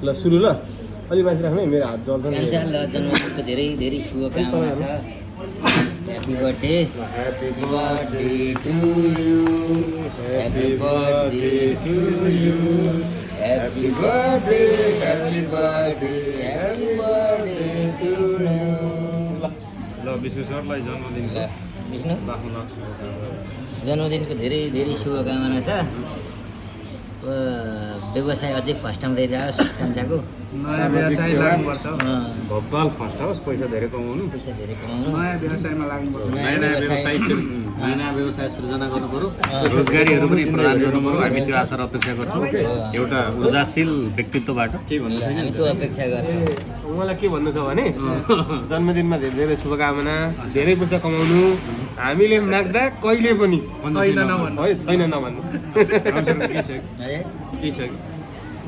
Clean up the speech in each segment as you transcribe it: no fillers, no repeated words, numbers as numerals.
ल सुरु ल अलि माथि राख्नु है मेरो हात जल्छ नि जन्मदिनको धेरै धेरै शुभकामना छ happy birthday to you happy birthday to you happy birthday Krishna ल विश्वेश्वरलाई जन्मदिनको धेरै धेरै शुभकामना छ व्यवसाय अझै फस्टाउँदै जाओस् कान्छाको नयाँ व्यवसाय लाग्नुपर्छ भब्बाल फर्स्ट होस् पैसा धेरै कमाउनु नयाँ व्यवसायमा लाग्नुपर्छ नयाँ व्यवसाय सृजना गर्नु पर्यो रोजगारीहरू पनि प्रदान गर्नु पर्यो हामी त्यो आशा र अपेक्षा गर्छौँ एउटा ऊर्जाशील व्यक्तित्वबाट के भन्नु हामी त्यो अपेक्षा गर्छौँ मलाई के भन्नु छ भने जन्मदिनमा धेरै धेरै शुभकामना धेरै पैसा कमाउनु हामीले माग्दा कहिले पनि छैन नभन्नु है छैन नभन्नु के छ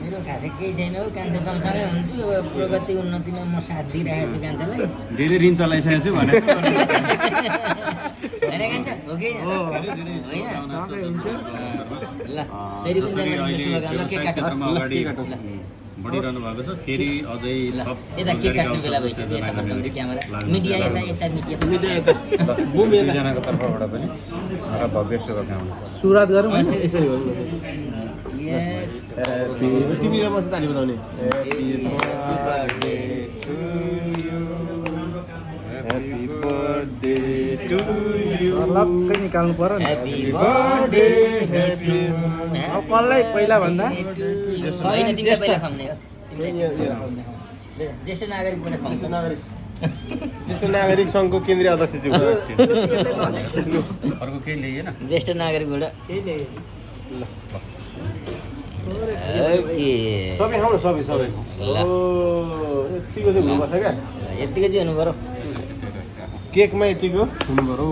मेरो खासै केही छैन हो कान्छा सँगसँगै हुन्छु अब प्रगति उन्नतिमा म साथ दिइरहेको छु कान्छालाई धेरै ऋण चलाइसकेको छु भने होइन कान्छा हो कि होइन ल फेरि पनि जन्मदिनको शुभकामना केक काट्नुहोस् बढिरहनु भएको छ फेरि अझै यता केक काट्ने बेला भइसक्यो यता फर्काउने क्यामेरा मिडिया यता मिडिया यता बुम यता दुईजनाको तर्फबाट पनि र भव्य शुभकामना छ सुरुवात गरौँ यसरी गर्नु तिमी र म चाहिँ ताली बजाउने ह्यापी बर्थडे टु यु लक्कै निकाल्नु पर्यो नि ह्यापी बर्थडे अब कसलाई पहिला भन्दा ज्येष्ठ नागरिकबाट खुवाउँछ ज्येष्ठ नागरिक सङ्घको केन्द्रीय अध्यक्ष ज्यू अर्को केही ल्याइएन ज्येष्ठ नागरिकबाट सबै खाउँ न सबै सबै ल। यतिको चाहिँ हुनुपर्छ क्या यत्तिकै चाहिँ हुनु पऱ्यो केकमा यतिको हुनु पऱ्यो